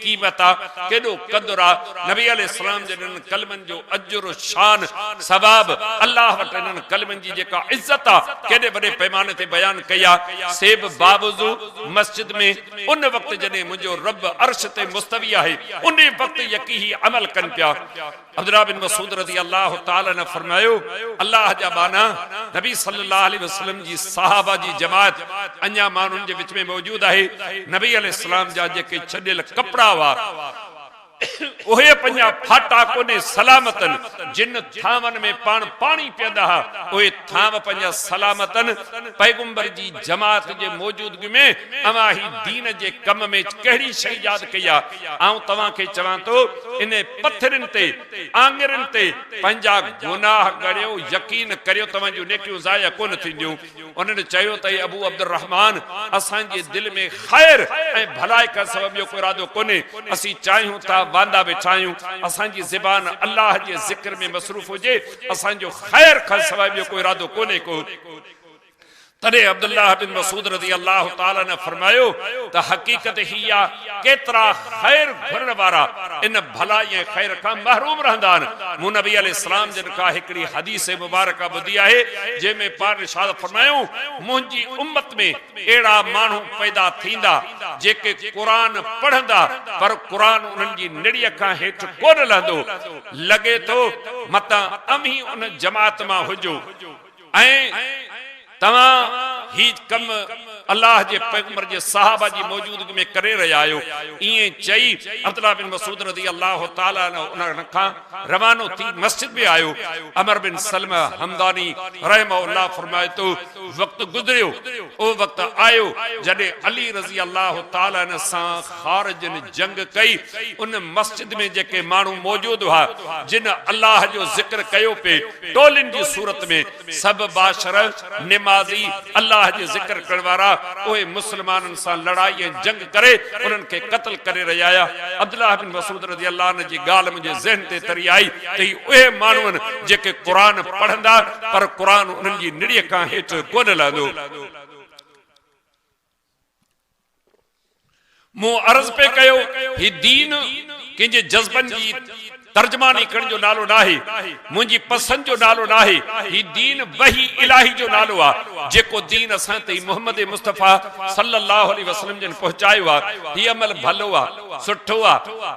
قيمت آ، ڪيڏو قدر آ، نبي عليه السلام جن انهن ڪلمن جو اجر، شان، ثواب، الله وٽ انهن ڪلمن جي جيڪا عزت آ، ڪيڏي وڏي پيماني تي بيان ڪئي آ، سي به باوضو مسجد ۾ ان وقت جڏهن منهنجو رب عرش تي مستوي آهي، انهي وقت يڪي هي عمل ڪن پيا. عبدالله بن مسعود رضي الله تعالٰي عنه فرمايو، الله جا ٻانها، نبي صلي الله عليه وسلم جي صحابه جي جماعت اڃا ماڻهن جي وچ ۾ موجود آهي، نبي عليه السلام جا جيڪي ڇڏيل ڪپڙا هئا، اهي به اڃا ڦاٽا ڪونهي سلامت آهن، جن ٿانون ۾ پاڻ پاڻي پيئندا ها، اهي ٿانو به اڃا سلامت آهن، پيغمبر جي جماعت جي موجودگي ۾ اوهان هي دين جي ڪم ۾ ڪهڙي شيء ياد ڪئي آهي؟ آئون توهان کي چوان ٿو، انهي پٿرين تي، آڱرين تي، پنهنجا گناهه ڳڻيو، يقين ڪريو توهان جون نيڪيون ضايع ڪونه ٿينديون. انهن چيو ته اي ابو عبدالرحمان! اسان جي دل ۾ خير ۽ ڀلائي کان سواء ٻيو ڪو ارادو ڪونهي. اسين چاهيون ٿا واندا ويٺا آهيون، اسان جي زبان الله جي ذڪر ۾ مصروف هجي، اسان جو خير کان سواء ٻيو ڪو ارادو ڪونهي ڪو. تڏهن عبدالله بن مسعود رضي الله تعالٰي عنه فرمايو ته حقيقت هي آ ڪيترا خير گهرڻ وارا ان ڀلائي ۽ خير کان محروم رهندا آهن. مون نبي عليه السلام جن کان هڪڙي حديث مبارڪه ٻڌي آهي جنهن ۾ پاڻ ارشاد فرمايائون منهنجي امت ۾ اهڙا ماڻهو پيدا ٿيندا جيڪي قرآن پڙهندا پر قرآن انهن جي نڙيء کان هيٺ ڪونه لهندو. لڳي ٿو متان اوهين ان جماعت مان هجو. ۽ توهان هي ڪم الله جي پيغمبر جي صحابه جي موجودگي ۾ ڪري رهيا آهيو. ائين چئي عبدالله بن مسعود رضي الله تعالٰي عنه انهن کان روانو ٿي مسجد ۾ آيو. عمرو بن سلمه همداني رحمه الله فرمائي ٿو، وقت گذريو، اهو وقت آيو جڏهن علي رضي الله تعالٰي عنه سان خارجين جنگ ڪئي، ان مسجد ۾ جيڪي ماڻهو موجود هئا، جن الله جو ذڪر ڪيو پئي، ٽولين جي صورت ۾ سڀ باشر، نمازي، الله جي ذڪر ڪرڻ وارا، اهي مسلمانن سان لڙائي ۽ جنگ ڪري انهن کي قتل ڪري رهيا هيا. عبدالله بن مسعود رضي الله عنه جي ڳالهه منهنجي ذهن تي تري آئي ته هي اهي ماڻهو آهن جيڪي قرآن پڙهندا پر قرآن انهن جي نڙيء کان هيٺ ڪونه لهندو. مون عرض پئي ڪيو، هي دين ڪنهن جي جذبن جي ترجماني ڪرڻ جو نالو ناهي، منهنجي پسند جو نالو ناهي، هي دين وحي الاهي جو نالو آ، جيڪو دين اسان تائين محمد مصطفيٰ صلي الله عليه وسلم جن پهچايو آ، هي عمل ڀلو آ، سٺو آ،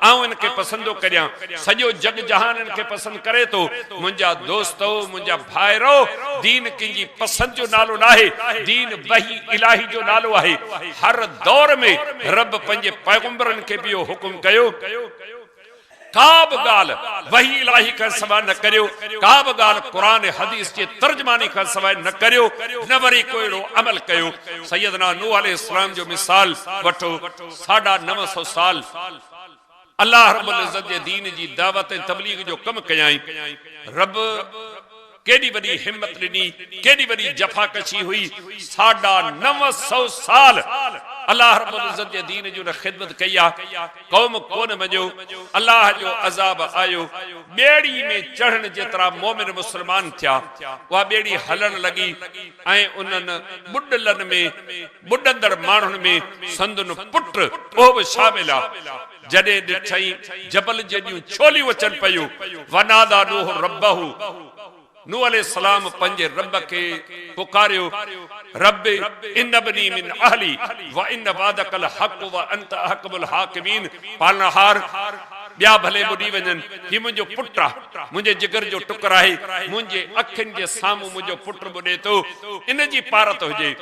آئون ان کي پسند ٿو ڪريان، سڄو جڳ جهان ان کي پسند ڪري ٿو، منهنجا دوستو، منهنجا ڀائرو، دين ڪنهن جي پسند جو نالو ناهي، دين وحي الاهي جو نالو آهي. هر دور ۾ رب پنهنجي پيغمبرن کي به اهو حڪم ڪيو، ڪا به ڳالهه وحي الاهي کان سواء نه ڪريو، ڪا به ڳالهه قرآن ۽ حديث جي ترجماني کان سواء نه ڪريو، نه وري ڪو اهڙو عمل ڪيو. سيدنا نوح عليه السلام جو مثال وٺو، ساڍا 900 سال الله رب العزت جي دين جي دعوت ۽ تبليغ جو ڪم ڪيائين. رب ڪيڏي وڏي همت ڏني، ڪيڏي وڏي جفاڪشي هئي، ساڍا 900 سال الله رب العزت جي دين جي ان خدمت ڪئي آ، قوم ڪونه مڃيو، الله جو عذاب آيو، ٻيڙي ۾ چڙهڻ جيترا مومن مسلمان ٿيا، اها ٻيڙي هلڻ لڳي ۽ انهن ٻڏلن ۾ ٻڏندڙ ماڻهن ۾ سندن پٽ اهو به شامل آ. جڏهن ڏٺئين جبل جيڏيون ڇوليون اچن پيون، وناديٰ نوح ربه، نوح عليه السلام پنهنجي رب کي پڪاريو، رب ان ابني من اهلي وان وعدک الحق وانت احڪم الحاڪمين، پالڻهار ٻيا ڀلي ٻڏي وڃن، هي منهنجو پٽ آ، منهنجي جگر جو ٽڪر آهي، منهنجي اکين جي سامهون منهنجو پٽ ٻڏي ٿو، ان جي پارت هجي.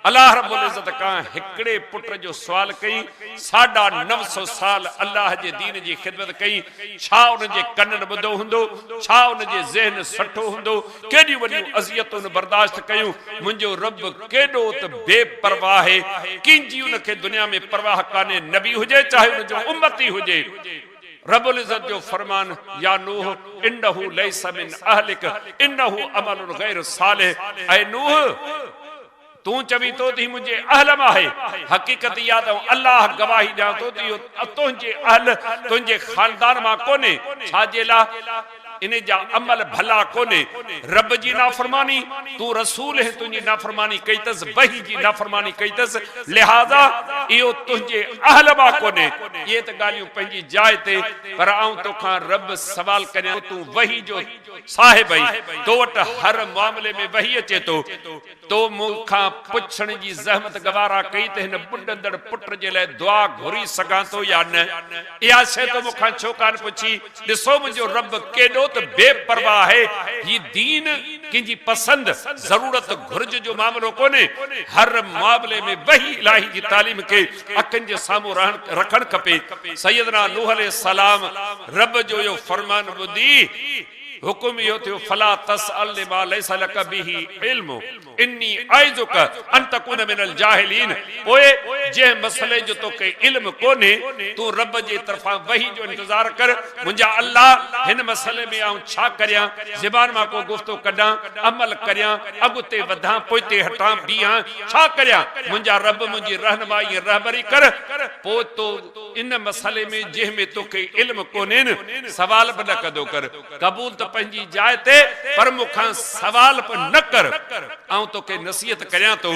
الله رب العزت کان هڪڙي پٽ جو سوال ڪئي، ساڍا 900 سال الله جي دين جي خدمت ڪئي، ڇا ان جي ڪنن ٻڌو هوندو، ڇا ان جي ذهن سٺو هوندو، ڪيڏيون وڏيون اذيتون ان برداشت ڪيون، منهنجو رب ڪيڏو ته بي پرواهه آهي، ڪنهن جي ان کي دنيا ۾ پرواهه ڪانهي، نبي هجي چاهي ان جو امتي هجي. رب العزت جو فرمان، يا نوح انه ليس من اهلک انه عمل غير صالح، اي نوح! تون چوين ٿو ته هي منهنجي اهل مان آهي، حقيقت اها ته آئون الله گواهي ڏيان ٿو ته اهو تنهنجي اهل، تنهنجي خاندان مان ڪونهي، ڇا جي لاء؟ ان جا عمل ڀلا ڪونهي. رب جي نافرماني، تون رسول هين تنهنجي نافرماني ڪئي اٿس، وحي جي نافرماني ڪئي اٿس، لهٰذا اهو تنهنجي اهل مان ڪونهي. اهي ته ڳالهيون پنهنجي جاء تي، پر آئون توکان رب سوال ڪريان ٿو، تون وحي جو صاحب آهين، تو وٽ هر معاملي ۾ وحي اچي ٿو، تو مون کان پڇڻ جي زحمت گوارا ڪئي ته هن ٻڏندڙ پٽ جي لاء دعا گهري سگهان ٿو يا نه؟ اها شيء تو مون کان ڇو ڪانه پڇي؟ ڏسو منهنجو رب ڪيڏو ته بي پرواهه آهي. هي دين ڪنهن جي پسند، ضرورت، گهرج جو معاملو ڪونهي. هر معاملي ۾ وحي الاهي جي تعليم کي اکين جي سامهون رهڻ رکڻ کپي. سيدنا نوح عليه السلام رب جو اهو فرمان ٻڌي، حڪم اهو ٿيو، فلا تسأل لما ليس لک به علم اني اعظک ان تڪون من الجاهلين پوء جنهن مسئلي جو توکي علم ڪونهي تون رب جي طرفان وحي جو انتظار ڪر، منهنجا الله هن مسئلي ۾ آئون ڇا ڪريان، زبان مان ڪو گفتو ڪڍان، عمل ڪريان، اڳتي وڌان، پوئتي هٽان، بيهان، ڇا ڪريان، منهنجا رب منهنجي رهنمائي ۽ رهبري ڪر، پوء تو. ان مسئلي ۾ جنهن ۾ توکي علم ڪونهي نه، سوال به نه ڪندو ڪر. قبول ته پنهنجي جاء تي پر مون کان سوال به نه ڪر. آئون توکي نصيحت ڪريان ٿو،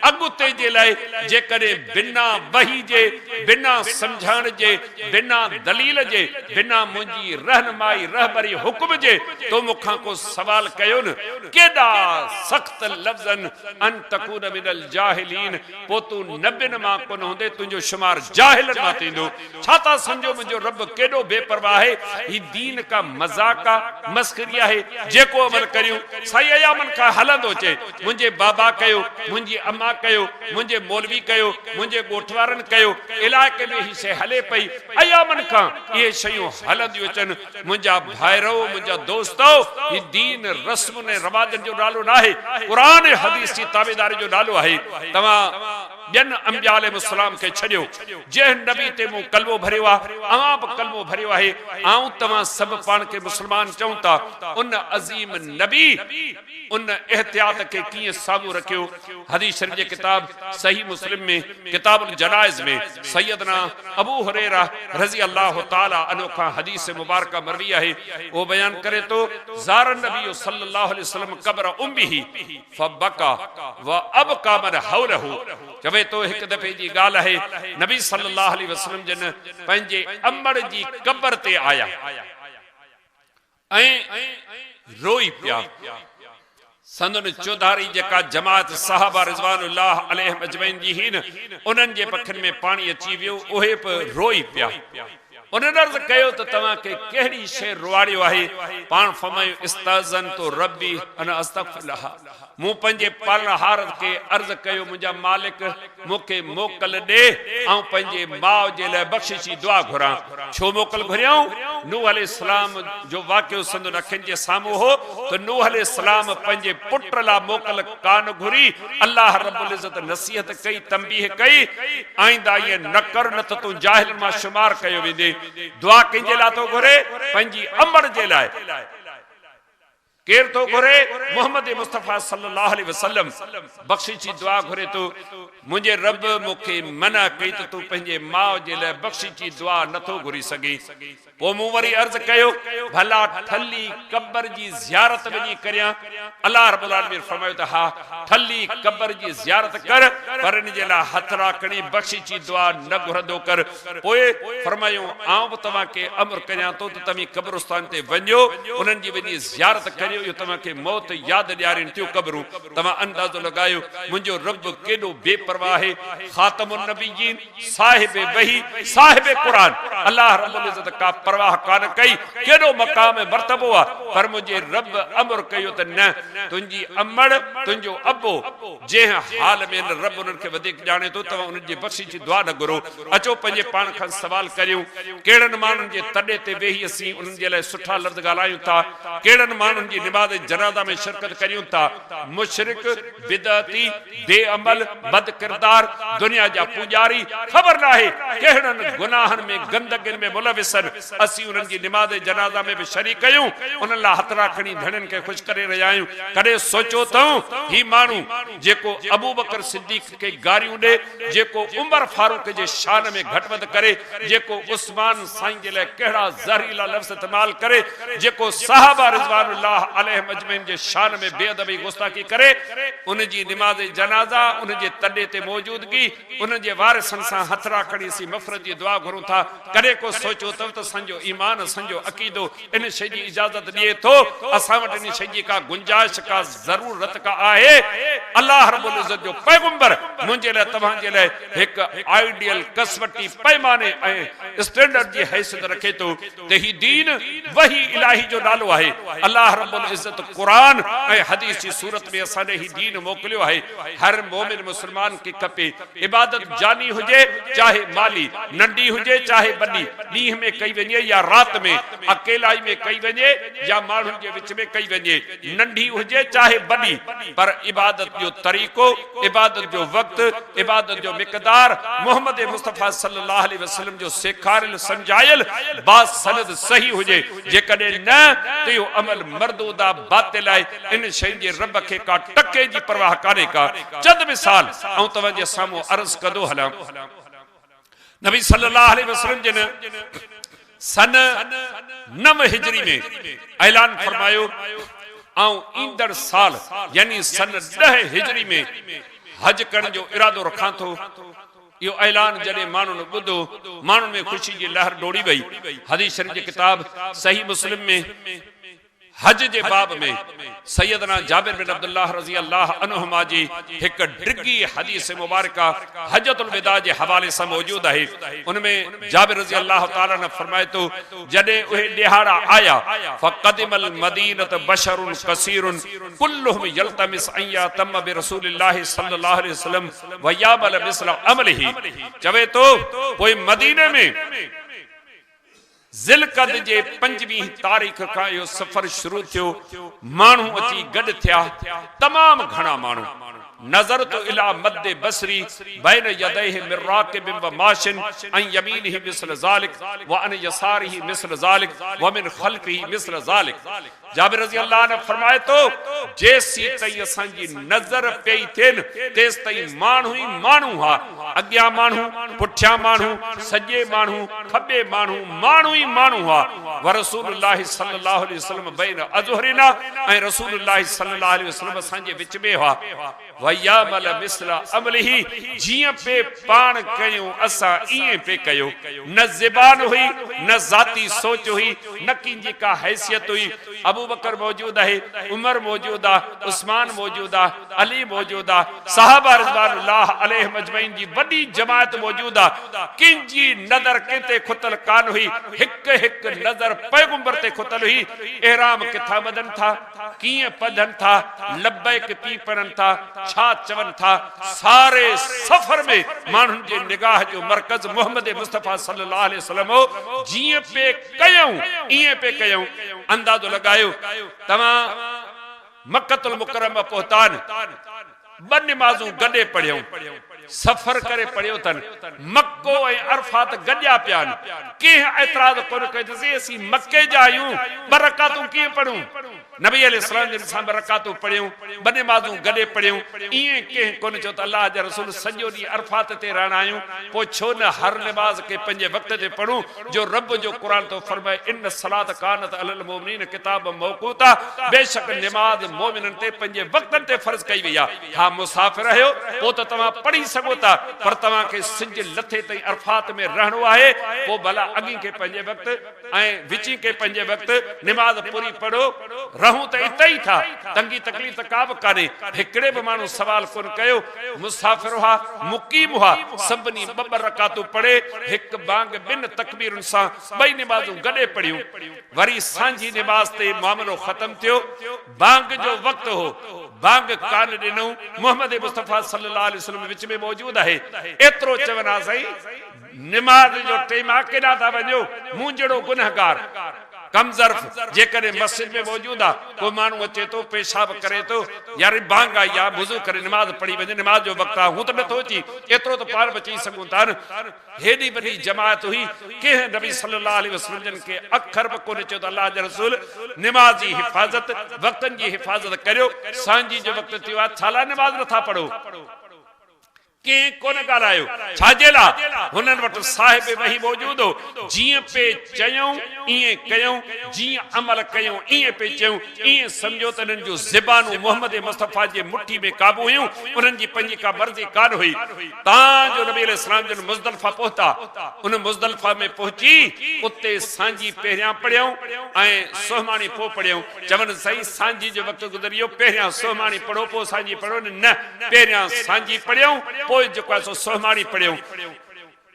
اڳتي جي لاء جيڪڏهن بنا وحي جي، بنا سمجهائڻ جي، بنا دليل جي، بنا منهنجي رهنمائي، رهبري، حڪم جي تو مون کان ڪو سوال ڪيو نه، ڪيڏا سخت لفظ آهن، ان تڪون من الجاهلين. پوء تون نبين مان ڪونه هوندين، تنهنجو شمار جاهلن مان ٿيندو. ڇا ٿا سمجهو منهنجو رب ڪيڏو بي پرواهه آهي؟ هي دين ڪا مذاق آ، مسخري آهي، جيڪو عمل ڪريون، سائين ايامن کان هلندو اچي. منهنجي بابا ڪيو، منهنجي اما ڪيو، منهنجي مولوي ڪيو، منهنجي ڳوٺ وارن ڪيو، علائقي ۾ هي شيء هلي پئي، ايامن کان اهي شيون هلنديون اچن. منهنجا ڀائرؤ، منهنجا دوستؤ! هي دين رسمن ۽ رواجن جو نالو ناهي، قرآن ۽ حديث جي تابعداري جو نالو آهي. توهان ٻين انبياء عليهم السلام کي ڇڏيو، جنهن نبي تي مون ڪلمو ڀريو آهي، اوهان به ڪلمو ڀريو آهي، آئون توهان سڀ پاڻ کي مسلمان چئون ٿا، ان عظيم نبي ان احتياط کي ڪيئن سامهون رکيو؟ حديث شريف جي ڪتاب صحيح مسلم ۾ ڪتاب الجنائز ۾ سيدنا ابو هريره رضي الله تعالٰي عنه کان حديث مبارڪه مروي آهي اهو بيان ڪري ٿو زار النبي صلي الله عليه وسلم قبر امه فبڪا وابڪا من حوله چوي ٿو هڪ دفعي جي ڳالهه آهي نبي صلي الله عليه وسلم جن پنهنجي امڙ جي قبر تي آيا ۽ روئي پيا. سندن چوڌاري جيڪا جماعت صحابه رضوان الله عليهم اجمعين جي هئي نه، انهن جي پکن ۾ پاڻي اچي ويو، اهي به روئي پيا. انهن عرض ڪيو ته توهان کي ڪهڙي شيء روئاڙيو آهي؟ پاڻ فرمايو، استاذنت ربي ان استغفر لها. مون پنهنجي پالڻهار کي عرض ڪيو، منهنجا مالڪ! مون کي موڪل ڏي، آئون پنهنجي ماء جي لاء بخشش جي دعا گهران. ڇو موڪل گهريائون؟ نوح عليه السلام جو واقعو سندن اکين جي سامهون هو ته نوح عليه السلام پنهنجي پٽ لاء موڪل ڪانه گهري، الله رب العزت نصيحت ڪئي، تنبيهه ڪئي، آئنده ائين نه ڪر نه ته تون جاهلن مان شمار ڪيو ويندين. دعا ڪنهن جي لاء ٿو گهري؟ پنهنجي امڙ جي لاء. ڪير ٿو گهري؟ محمد مصطفيٰ صلي الله عليه وسلم بخشش جي دعا گهري ٿو، منهنجي رب مون کي منع ڪئي ته تون پنهنجي ماء جي لاء بخشش جي دعا نه ٿو گهري سگهين. پوء مون وري عرض ڪيو، ڀلا ٺلهي قبر جي زيارت وڃي ڪريان؟ الله رب العالمين فرمايو ته ها، ٺلهي قبر جي زيارت ڪر، پر ان جي لاء هٿ راکڻي بخشش جي دعا نه گهرندو ڪر. پوء فرمايائون، آئون به توهان کي امر ڪريان ٿو ته توهين قبرستان تي وڃو، انهن جي وڃي زيارت ڪريو، اهو توهان کي موت ياد ڏيارين ٿيون قبرون. توهان اندازو لڳايو، منهنجو رب ڪيڏو بي پرواهه آهي، خاتم النبيين، صاحب وحي، صاحب قرآن، الله رب العزت ڪا پرواهه ڪانه ڪئي، ڪيڏو مقام ۽ مرتبو آهي، پر منهنجي رب امر ڪيو ته نه، تنهنجي امڙ، تنهنجو ابو، جنهن حال ۾ آهن، رب انهن کي وڌيڪ ڄاڻي ٿو، توهان انهن جي بخشش جي دعا نه گهرو. اچو پنهنجي پاڻ کان سوال ڪريون، ڪهڙن ماڻهن جي تڏي تي ويهي اسين انهن جي لاء سٺا لفظ ڳالهايون ٿا؟ ڪهڙن ماڻهن جي نماز جنازه ۾ شرڪت ڪريون ٿا. مشرڪ، بدعتي، بي عمل، بد ڪردار، دنيا جا پوڄاري، خبر ناهي ڪهڙن گناهن ۾ گندگين ۾ ملوث آهن، اسين انهن جي نماز جنازه ۾ به شريڪ آهيون، انهن لاء هٿڙا کڻي ڌڻين کي خوش ڪري رهيا آهيون. ڪڏهن سوچيو اٿئون هي ماڻهو جيڪو ابوبڪر صديق کي گاريون ڏي، جيڪو عمر فاروق جي شان ۾ گهٽ وڌ ڪري، جيڪو عثمان سائين جي لاء ڪهڙا زهريلا لفظ استعمال ڪري، جيڪو صحابه رضوان الله عليهم اجمعين جي شان ۾ بي ادبي گستاخي ڪري، ان جي نماز جنازه، ان جي تڏي تي موجودگي، ان جي وارثن سان هٿڙا کڻي اسين مغفرت جي دعا گهرون ٿا، ڪڏهن ڪو سوچيو اٿو ته اسان جو ايمان، اسان جو عقيدو ان شيء جي اجازت ڏئي ٿو؟ اسان وٽ ان شيء جي ڪا گنجائش، ڪا ضرورت ڪا آهي؟ الله رب العزت جو پيغمبر منهنجي لاء توهان جي لاء هڪ آئيڊيل، ڪسوٽي، پيماني ۽ اسٽينڊرڊ جي حيثيت رکي ٿو ته هي دين وحي الاهي جو نالو آهي. الله رب العزت قرآن ۽ حديث جي صورت ۾ اسان ڏي هي دين موڪليو آهي. هر مؤمن مسلمان کي کپي عبادت جاني هجي چاهي مالي، ننڍي هجي چاهي وڏي، ڏينهن ۾ ڪئي وڃي يا رات ۾، اڪيلائي ۾ ڪئي وڃي يا ماڻهن جي وچ ۾ ڪئي وڃي، ننڍي هجي چاهي وڏي، پر عبادت جو طريقو، عبادت جو وقت، عبادت جو مقدار محمد مصطفيٰ صلي الله عليه وسلم جو سيکاريل سمجهايل باسند صحيح هجي، جيڪڏهن نه ته اهو عمل مردود آ، باطل آهي، ان شين جي رب کي ڪا ٽڪي جي پرواهه ڪانهي ڪا. چند مثال آئون توهان جي سامهون عرض ڪندو هلان. نبي صلي الله عليه وسلم جن سن 9 هجري ۾ اعلان فرمايو آئون ايندڙ سال يعني سن 10 هجري ۾ حج ڪرڻ جو ارادو رکان ٿو. اهو اعلان جڏهن ماڻهن ٻڌو، ماڻهن ۾ خوشي جي لهر ڊوڙي وئي. حديث شريف جي ڪتاب صحيح مسلم ۾. حج جي باب ۾ سيدنا جابر بن عبدالله رضي الله عنهما جي هڪ ڊگهي حديث مبارڪه حجة الوداع جي حوالي سان موجود آهي ان ۾ جابر رضي الله تعالٰي عنه فرمائي ٿو جڏهن اهي ڏهاڙا آيا فقدم المدينة بشر ڪثير ڪلهم يلتمس ان يتم برسول الله صلي الله عليه وسلم ويعمل مثل عمله چوي ٿو پوء مديني ۾ ذوالقعد جي پنجويهين تاريخ کان اهو سفر شروع ٿيو، ماڻهو اچي گڏ ٿيا، تمام گهڻا ماڻهو. نظرت الي مد بصري بين يديه من راڪب و ماش عن يمينه مثل ذلک وعن يساره مثل ذلک ومن خلفه مثل ذلک. جابر رضي الله عنه فرمائي ٿو، جيسيتائين اسان جي نظر پئي ٿين، تيستائين ماڻهو ئي ماڻهو ها، اڳيان ماڻهو، پٺيان ماڻهو، سڄي ماڻهو، کٻي ماڻهو، ماڻهو ئي ماڻهو ها. ورسول الله صلي الله عليه وسلم بين اظهرنا ۽ رسول الله صلي الله عليه وسلم اسان جي وچ ۾ هئا. ويعمل مثل عمله جيئن پئي پاڻ ڪيون اسان ائين پئي ڪيو. نه زبان هئي، نه ذاتي سوچ هئي، نه ڪنهن جي ڪا حيثيت هئي. ابوبڪر موجود آهي، عمر موجود آ، عثمان موجود آ، علي موجود آ، صحابه رضوان الله عليهم اجمعين جي وڏي جماعت موجود آ، ڪنهن جي نظر ڪنهن تي کتل ڪانه هئي، هڪ هڪ نظر پيغمبر تي کتل هئي، احرام ڪٿان ٻڌن ٿا؟ ڪيئن پڌن ٿا، لبيڪ ڪيئن پڙهن ٿا، ڇا چون ٿا، ساري سفر ۾ ماڻهن جي نگاهه جو مرڪز محمد مصطفيٰ صلي الله عليه وسلم هو، جيئن پئي ڪيائون ائين پئي ڪيائون، اندازو لڳايو توهان مڪة المڪرمه پهتا آهن، ٻه نمازون گڏي پڙهيائون، سفر ڪري پڙهيو اٿن، مڪو ۽ عرفات گڏيا پيا آهن، ڪنهن اعتراض ڪونه ڪيو ته سائين اسين مڪي جا آهيون، ٻه رڪعتون ڪيئن پڙهون؟ نبي عليه السلام جن سان ٻه رڪعتون پڙهيون، ٻه نمازون گڏي پڙهيون، ائين ڪنهن ڪونه چيو ته الله جا رسول سڄو ڏينهن عرفات تي رهڻا آهيون، پوء ڇو نه هر نماز کي پنهنجي وقت تي پڙهون، جو رب جو قرآن ٿو فرمائي، ان الصلوة ڪانت علي المؤمنين ڪتابا موقوتا بيشڪ نماز مؤمنن تي پنهنجي وقتن تي فرض ڪئي وئي آهي. ها مسافر آهيو پوء ته توهان پڙهي سگهو ٿا پر توهان کي سج لٿي تائين عرفات ۾ رهڻو آهي پوء ڀلا اڳين کي پنهنجي وقت ۽ وچين کي پنهنجي وقت نماز پوري پڙهو. رهون ته اتي ئي ٿا، تنگي تڪليف ته ڪا به ڪانهي. هڪڙي به ماڻهو سوال ڪونه ڪيو. مسافر هئا، مقيم هئا، سڀني ٻه ٻه رڪعتون پڙهي، هڪ بانگ ٻن تڪبيرن سان ٻئي نمازون گڏي پڙهيون. وري سانجهي نماز تي معاملو ختم ٿيو. بانگ جو وقت هو، بانگ ڪانه ڏنئون. محمد مصطفيٰ صلي الله عليه وسلم وچ ۾ موجود آهي. ايترو چون ها سائين! نماز جو ٽيم آ، ڪيڏانهن ٿا وڃو؟ مون جهڙو گنهگار. ڪم ظرف جيڪڏهن مسجد ۾ موجود آ، ڪو ماڻهو اچي ٿو، پيشاب ڪري ٿو، يا ري بانگ آئي آ، وضو ڪري نماز پڙهي وڃي، نماز جو وقت آ، هو ته نٿو اچي، ايترو ته پاڻ به چئي سگهون ٿا نه. هيڏي وڏي جماعت هئي، ڪنهن نبي صلي الله عليه وسلم جن کي اکر به ڪونه چيو ته الله جا رسول نماز جي حفاظت، وقتن جي حفاظت ڪريو، سانجهي جو وقت ٿيو آ، ڇا لاء نماز نٿا پڙهو؟ ڪنهن ڪونه ڳالهايو، ڇا جي لاء؟ هنن وٽ صاحب وحي موجود هو، جيئن پئي چيائون ائين ڪيائون، جيئن عمل ڪيائون ائين پئي چيائون، ائين سمجهو ته انهن جون زبانون محمد مصطفيٰ جي مٺي ۾ قابو هيون، انهن جي پنهنجي ڪا مرضي ڪانه هئي. تان جو نبي عليه السلام جن مزدلفه پهتا، ان مزدلفه ۾ پهچي اتي سانجهي پهريان پڙهيائون ۽ سهماڻي پوء پڙهيائون. چون سائين سانجهي جو وقت گذري ويو، پهريان سهماڻي پڙهو پوء سانجهي پڙهو، نه پهريان سانجهي پڙهيائون پوء جيڪو آهي سو سهماڻي پڙهيائون.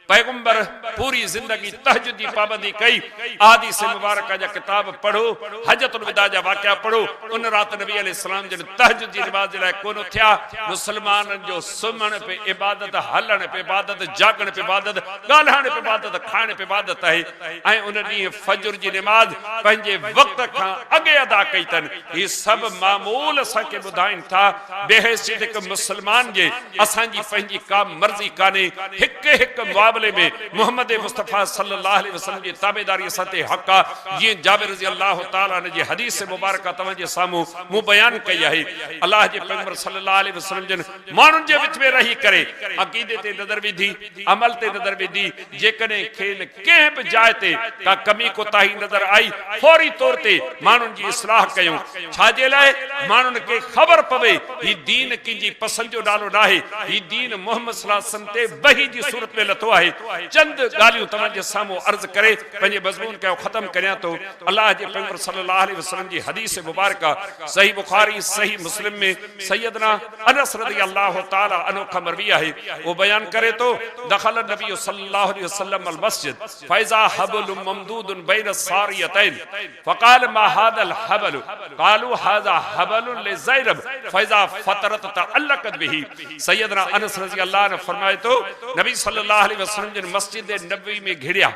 پيغمبر پوري زندگي تهجد جي پابندي ڪئي، احاديث مبارڪه جا ڪتاب پڙهو، حجة الوداع جا واقعا پڙهو، ان رات نبي عليه السلام جن تهجد جي نماز جي لاء ڪونه اٿيا، مسلمانن جو سمهڻ به عبادت، هلڻ به عبادت، جاڳڻ به عبادت، ڳالهائڻ به عبادت، کائڻ به عبادت آهي ۽ ان ڏينهن فجر جي نماز پنهنجي وقت کان اڳي ادا ڪئي اٿن، هي سڀ معمول اسان کي ٻڌائين ٿا بحيثيت هڪ مسلمان جي اسان جي پنهنجي ڪا مرضي ڪانهي، هڪ هڪ معاملي ۾ محمد مصطفيٰ صلي الله عليه وسلم جي تابعداري اسان تي حق آ، جيئن جابر رضي الله تعالٰي عنه جي حديث مبارڪه توهان جي سامهون مون بيان ڪئي آهي، الله جي پيغمبر صلي الله عليه وسلم جن ماڻهن جي وچ ۾ رهي ڪري عقيدي تي نظر وڌي، عمل تي نظر وڌي، جيڪڏهن کين ڪنهن به جاء تي ڪا ڪمي ڪوتاهي نظر آئي فوري طور تي ماڻهن جي اصلاح ڪيون، ڇا جي لاء ماڻهن کي خبر پوي هي دين ڪنهن جي پسند جو نالو ناهي، هي دين محمد صلي الله عليه وسلم تي وحي جي صورت ۾ لٿو آهي. چند ڳالهيون توهان جي سامهون عرض ڪري پنهنجي مضمون کي آئون ختم ڪريان ٿو. الله جي پيغمبر صلي الله عليه وسلم جي حديث مبارڪه صحيح بخاري صحيح مسلم ۾ سيدنا انس رضي الله تعالٰي عنه کان مروي آهي اهو بيان ڪري ٿو دخل النبي صلي الله عليه وسلم المسجد فاذا حبل ممدود بين الساريتين فقال ما هذا الحبل قالوا هذا حبل لزينب فاذا فترت تعلقت به سيدنا انس رضي الله عنه فرمائي ٿو نبي صلي الله عليه وسلم جن مسجد نبوي ۾ گهڙيا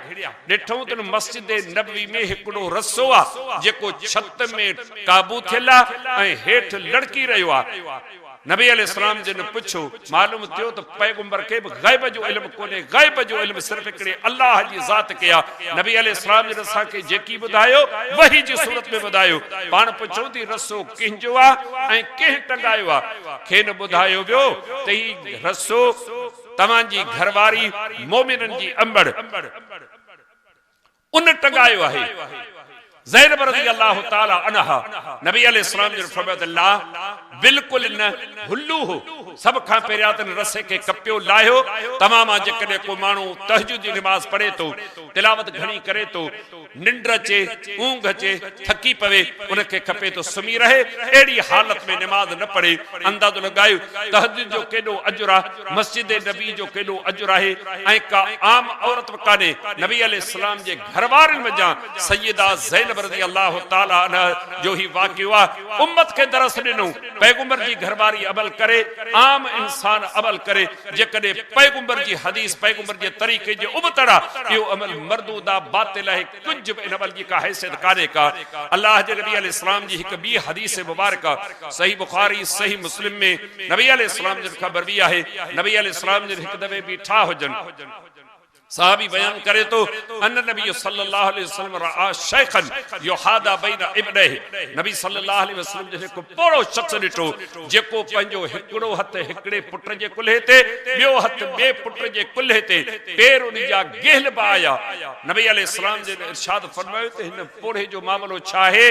ڏٺئون ته مسجد نبوي ۾ هڪڙو رسو آ جيڪو ڇت ۾ قابو ٿيل آ ۽ هيٺ لڙڪي رهيو آ. نبي عليه السلام جن پڇيو، معلوم ٿيو ته پيغمبر کي به غيب جو علم ڪونهي، غيب جو علم صرف هڪڙي الله جي ذات کي آ. نبي عليه السلام جن اسان کي جيڪي ٻڌايو وحي جي صورت ۾ ٻڌايو. پاڻ پڇيون ته هي رسو ڪنهن جو آ ۽ ڪنهن ٽنگايو آ؟ کين ٻڌايو ويو ته هي رسو توهان جي گهرواري مومنن جي امڙ ان ٽنگايو آهي. زينب رضي الله تعالٰي عنها نبي عليه السلام جن فرمايو ته لا بلڪل نه هلوه سڀ کان پهريان ته ان رسي کي ڪپيو لاهيو توهان مان جيڪڏهن ڪو ماڻهو تهجد جي نماز پڙهي ٿو تلاوت گهڻي ڪري ٿو ننڊ اچي، اونگهه اچي، ٿڪي پوي، ان کي کپي ته سمهي رهي، اهڙي حالت ۾ نماز نه پڙهي. اندازو لڳايو تهجد جو ڪيڏو اجر آ، مسجد نبي جو ڪيڏو اجر آهي ۽ ڪا عام عورت به ڪانهي، نبي عليه السلام جي گهروارين منجهان سيده زينب رضي الله تعالٰي عنها جو هي واقعو آ، امت کي درس ڏنو، پيغمبر جي گهرواري عمل ڪري، عام انسان عمل ڪري. جيڪڏهن پيغمبر جي حديث پيغمبر جي طريقي جي ابتڙ آ اهو عمل مردود آ باطل آهي ڪجهه به ان عمل جي ڪا حيثيت ڪانهي ڪا الله جي نبي عليه السلام جي هڪ ٻي حديث مبارڪه صحيح بخاري صحيح مسلم ۾ نبي عليه السلام جن کان مروي آهي نبي عليه السلام جن هڪ دفعي بيٺا هجن صحابي بيان ڪري ٿو، ان النبي صلي الله عليه وسلم راي شيخا يحادى بين ابنيه نبي صلي الله عليه وسلم جن هڪ پوڙهو شخص ڏٺو جيڪو پنهنجو هڪڙو هٿ هڪڙي پٽ جي ڪلهي تي ٻيو هٿ ٻئي پٽ جي ڪلهي تي پير ان جا گهلبا به آيا نبي عليه السلام جن ارشاد فرمايو ته هن پوڙهي جو معاملو ڇا آهي؟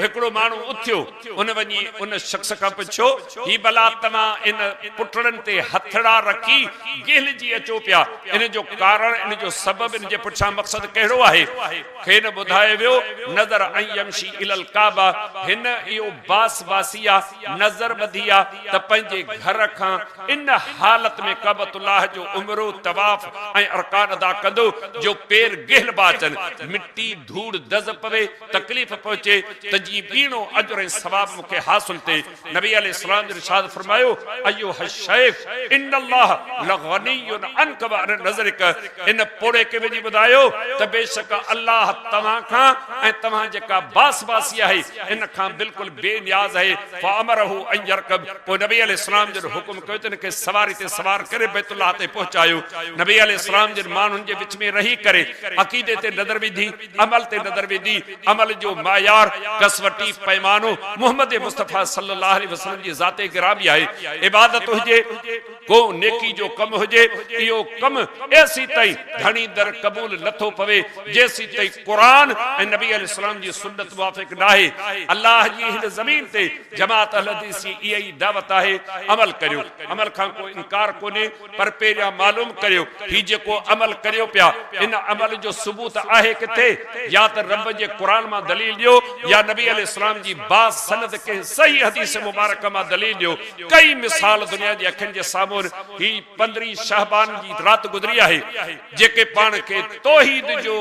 هڪڙو ماڻهو اٿيو ان وڃي ان شخص کان پڇيو، هي ڀلا توهان ان پٽڙن تي هٿڙا رکي گهلجي اچو پيا، ان جو ڪارڻ، ان جو سبب، ان جي پٺيان مقصد ڪهڙو آهي؟ کين ٻڌايو ويو، نذر ان يمشي الي الڪعبه، هن اهو باس باسي آ، نذر ٻڌي آ ته پنهنجي گهر کان ان حالت ۾ ڪعبة الله جو عمرو، طواف ۽ ارڪان ادا ڪندو جو پير گهلبا اچن، مٽي، ڌوڙ، دز پوي، تڪليف پهچي ته جيئن ٻيڻو اجر ۽ ثواب مون کي حاصل ٿئي. نبي عليه السلام جن ارشاد فرمايو، ايها الشيخ ان الله لغني عنک وعن نذرک ان پوڙهي کي وڃي ٻڌايو ته بيشڪ الله توهان کان ۽ توهان جيڪا باس باسي آهي ان کان بلڪل بي نياز آهي. فامره ان يرڪب پوء نبي عليه السلام جن حڪم ڪيو ته ان کي سواري تي سوار ڪري بيت الله تائين پهچايو. نبي عليه السلام جن ماڻهن جي وچ ۾ رهي ڪري عقيدي تي نظر وڌي، عمل تي نظر وڌي، عمل جو معيار، ڪسوٽي، پيمانو محمد مصطفيٰ صلي الله عليه وسلم جي ذات گرامي آهي. عبادت هجي، ڪو نيڪي جو ڪم هجي، اهو ڪم ايسيتائين ڌڻي در قبول نه ٿو پوي، جيسيتائين قرآن ۽ نبي عليه السلام جي سنت موافق ناهي. الله جي هن زمين تي جماعت اهلحديث جي اها ئي دعوت آهي، عمل ڪريو، عمل کان ڪو انڪار ڪونهي، پر پهريان معلوم ڪريو هي جيڪو عمل ڪريو پيا ان عمل جو ثبوت آهي ڪٿي؟ يا ته رب جي قرآن مان دليل ڏيو يا نبي عليه السلام جي با سند ڪنهن صحيح حديث مبارڪ مان دليل ڏيو. ڪئي مثال دنيا جي اکين جي سامهون هي پندرهين شعبان جي رات گذري آهي جيڪي پاڻ کي توحيد جو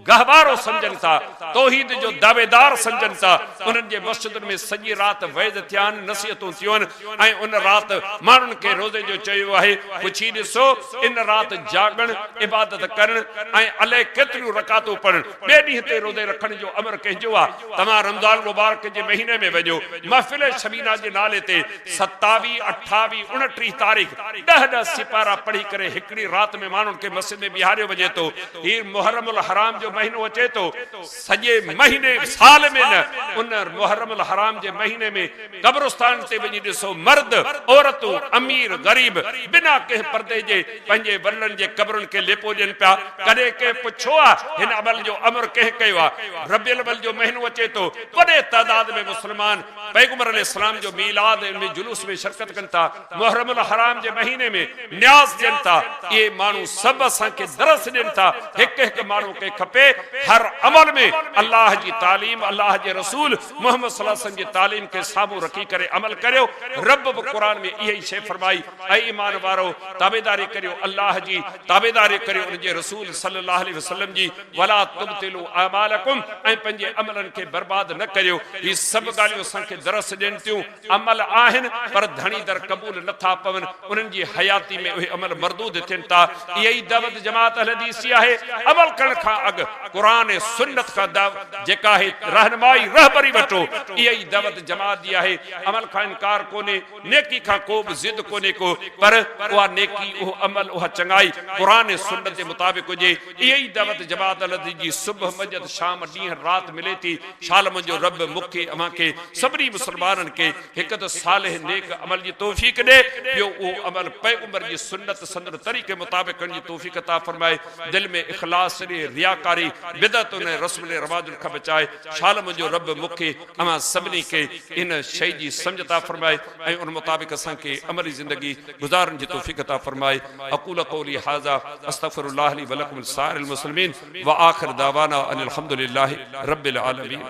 گهوارو سمجهن ٿا، توحيد جو دعويدار سمجهن ٿا، انهن جي مسجدن ۾ سڄي رات وعظ ٿيا آهن، نصيحتون ٿيون آهن ۽ ان رات ماڻهن کي روزي جو چيو ويو آهي، پڇي ڏسو ان رات جاڳڻ، عبادت ڪرڻ ۽ الائي ڪيتريون رڪعتون پڙهڻ، ٻئي ڏينهن تي روزي رکڻ جو امر ڪنهن جو آهي؟ توهان رمضان المبارڪ جي مهيني ۾ وڃو، محفل شبينا جي نالي تي ستاويهه، اٺاويهه، اڻٽيهه تاريخ ڏهه ڏهه سيپارا پڙهي ڪري هڪڙي رات ۾ ماڻهن کي مسجد ۾ بيهاريو وڃي ٿو، هي محرم الحرام جو مهينو اچي ٿو، سڄي مهيني سال ۾ نه ان محرم الحرام جي مهيني ۾ قبرستان تي وڃي ڏسو مرد، عورتون، امير، غريب بنا ڪنهن پردي جي پنهنجي وڏڙن جي قبرن کي ليپو ڏين پيا، ڪڏهن ڪنهن پڇيو آ هن عمل جو امر ڪنهن ڪيو آ؟ ربيع الاول جو مهينو اچي ٿو، وڏي تعداد ۾ مسلمان پيغمبر عليه السلام جو ميلاد ۽ ان جلوس ۾ شرڪت ڪن ٿا، محرم الحرام جي مهيني ۾ نياز ڏين ٿا، اهي ماڻهو سڀ اسان کي درس ڏين ٿا، هڪ هڪ ماڻهو کي کپي هر عمل ۾ الله جي تعليم الله جي رسول محمد صلي الله عليه وسلم جي تعليم کي سامهون رکي ڪري عمل ڪريو، رب به قرآن ۾ اها ئي شيء فرمائي، اي ايمان وارؤ! تابعداري ڪريو الله جي، تابعداري ڪريو ان جي رسول صلي الله عليه وسلم جي، ولا تبطلوا اعمالڪم ۽ پنهنجي عملن کي برباد نه ڪريو، هي سڀ ڳالهيون اسان کي درس ڏين ٿيون. عمل آهن پر ڌڻي در قبول نه ٿا پون، انهن جي حياتي ۾ اهي عمل مردود ٿين ٿا. اها ئي دعوت جماعت اهلحديث جي آهي. عمل ڪرڻ کان اڳ قرآن ۽ سنت کان جيڪا آهي رهنمائي، رهبري وٺو. اها ئي دعوت جماعت جي آهي. عمل کان انڪار ڪونهي، نيڪي کان ڪو به ضد ڪونهي ڪو، پر اها نيڪي، اهو عمل، اها چڱائي قرآن ۽ سنت جي مطابق هجي. اها ئي دعوت جماعت اهلحديث جي صبح، منجهند، شام، ڏينهن، رات ملي ٿي. شال منهنجو رب مون کي، اوهان کي، سڀني مسلمانن کي هڪ ته صالح نيڪ عمل جي توفيق ڏي، ٻيو اهو عمل پيغمبر جي سنت سندن طريقي مطابق ڪرڻ جي توفيق عطا فرمائي، دل ۾ اخلاص ڏي، رياڪاري، بدعتن ۽ رسمن ۽ رواجن کان بچائي، شال منهنجو رب مون کي، اوهان سڀني کي ان شيء جي سمجهه عطا فرمائي ۽ ان مطابق اسان کي عملي زندگي گذارڻ جي توفيق عطا فرمائي، اقول قولي هذا استغفر الله لي ولڪم ولسائر المسلمين واخر دعوانا ان الحمد لله رب العالمين.